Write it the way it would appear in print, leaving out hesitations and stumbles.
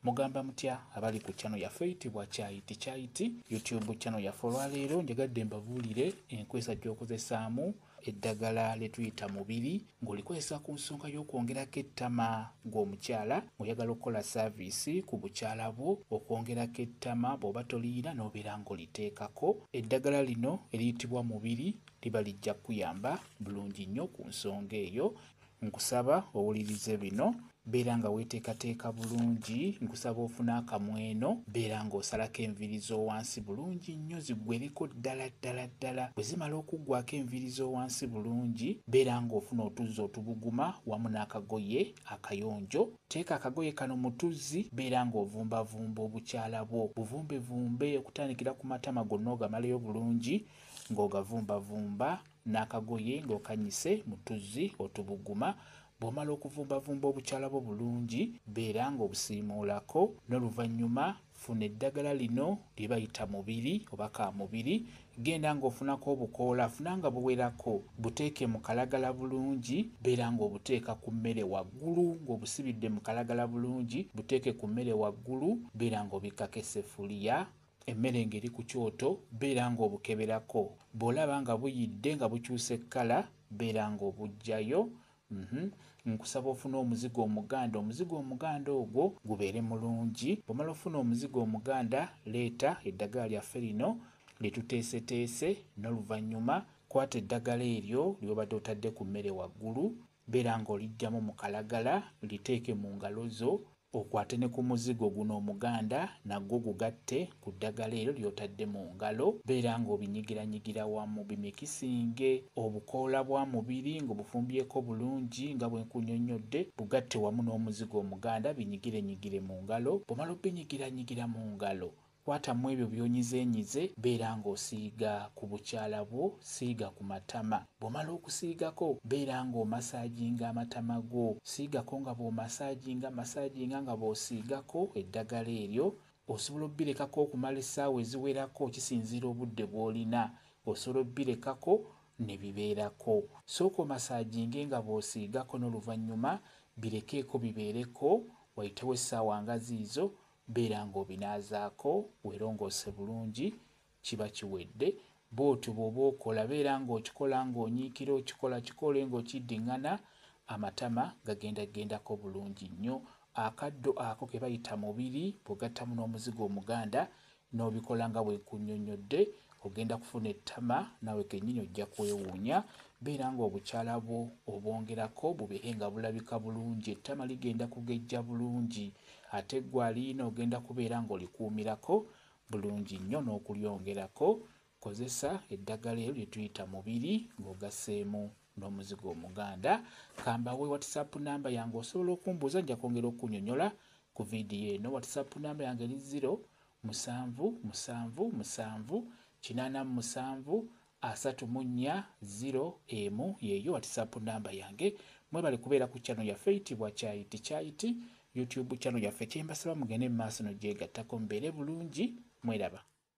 Mugamba mutya abali ku channel yaffe eyitibwa Kyayiti Kyayiti YouTube channel yaffe. Olwaleero njagadde mbabuulire enkozesa gy'okozesaamu eddagala lye tuyita mubiri ng'olikozesa ku nsonga y'okwongerako ettama gw'omukyala ng'oyagala okukola saaviisi ku bukyala bwo okwongerako ettama bw'oba toliyina n'obeera ng'oliteekako. Eddagala lino eriyitibwa mubiri liba lijja kukuyamba bulungi nnyo ku nsonga eyo. Nkusaba owulirize bino, beera nga weeteekateeka bulungi, nkusaba ofune akamweno, beera ng'osalako enviiri z'owansi bulungi nnyo ziggwereko ddala ddala ddala. Bwe zimala okuggwako enviiri z'owansi bulungi, beera ng'ofuna otuzzi otubuguma wamu n'akagoye akayonjo. Teeka akagoye kano mu tuzzi, beera ng'ovumbavumba obukyala bwo, buvumbevumbe okutandikira ku matama gonna ogamaleyo bulungi ng'ogavumbavumba n'akagoye ng'okanyise mu tuzzi otubuguma. Bw'omala okuvumbavumba obukyala bwo bulungi, beera ng'obusiimuulako. N'oluvannyuma funa eddagala lino lye bayita mubiri oba kaamubiri, genda ng'ofunako obukoola, funa nga buwerako, buteeke mu kalagala bulungi, beera ng'obuteeka ku mmere waggulu, ng'obusibidde mu kalagala bulungi, buteeke ku mmere waggulu, beera ng'obikkako essefuliya. Emmere ng'eri ku kyoto, beera ng'obukeberako. Bw'olaba nga buyidde nga bukyuse kkala, beera ng'obuggyayo. Nkusaba ofune omuzigo omuganda, omuzigo omuganda ogwo gubeere mulungi. Bw'omala ofuna omuzigo omuganda, leeta eddagala lyaffe lino lye tuteeseteese. N'oluvannyuma kwata eddagala eryo ly'obadde otadde ku mmere waggulu, beera ng'oliggyamu mu kalagala, liteeke mu ngalo zo, okwate ne ku muzigo guno omuganda nagwo gugatte ku ddagala eryo ly'otadde mu ngalo, beera ng'obinyigiranyigira wamu bimikisinge. Obukoola bwa mubiri ng'obufumbyeko bulungi nga bwe nkunnyonnyodde, bugatte wamu n'omuzigo omuganda, binyigirenyigire mu ngalo. Bw'omala obinyigiranyigira mu ngalo, kwatamu ebyo by'onyizeenyize, beera ng'osiiga ku bukyala bwo, siiga ku matama. Bw'omala okusiigako, beera ng'omasaajinga amatama go, siigako nga bw'omasaajinga, masaajinga nga bw'osiigako eddagala eryo. Osobola obbirekako okumala essaawa eziwerako, kisinziira obudde bw'olina, osobola obbirekako ne bibeerako. Sooka omasaajinge nga bw'osiigako, n'oluvannyuma birekeeko bibeereko, wayitewo essaawa nga ziizo, beera ng'obinaazaako, weerongoose bulungi, kiba kiwedde. Bw'otyo bw'oba okola, beera ng'okikola ng'onyiikira, okikola kikole ng'okiddiŋŋana, amatama gagenda gendako bulungi nnyo. Akaddo ako ke bayita mubiri, bw'ogattamu n'omuzigo omuganda n'obikola nga bwe nkunnyonnyodde, ogenda kufuna ettama naawe kennyini ojja kwewuunya. Beera ng'obukyala bwo obwongerako bubeere nga bulabika bulungi, ettama ligenda kugejja bulungi, ate ggwe aliyina ogenda kubeera ng'olikuumirako bulungi nnyo n'okulyongerako. Kozesa eddagala eryo lye tuyita mubiri ng'ogasseemu n'omuzigo omuganda. Kambawe WhatsApp namba yange, osobola okumbuuza, nja kwongera okunnyonnyola ku vidiyo eno. WhatsApp namba yange eri 0 7 7 7 87 34 0 1, yeeyo WhatsApp namba yange. Mwebale kubeera ku channel yaffe eyitibwa Kyayiti Kyayiti YouTube channel yaffe. Kyembasaba mugende mu maaso n'ogyegattako, mubeere bulungi, mweraba.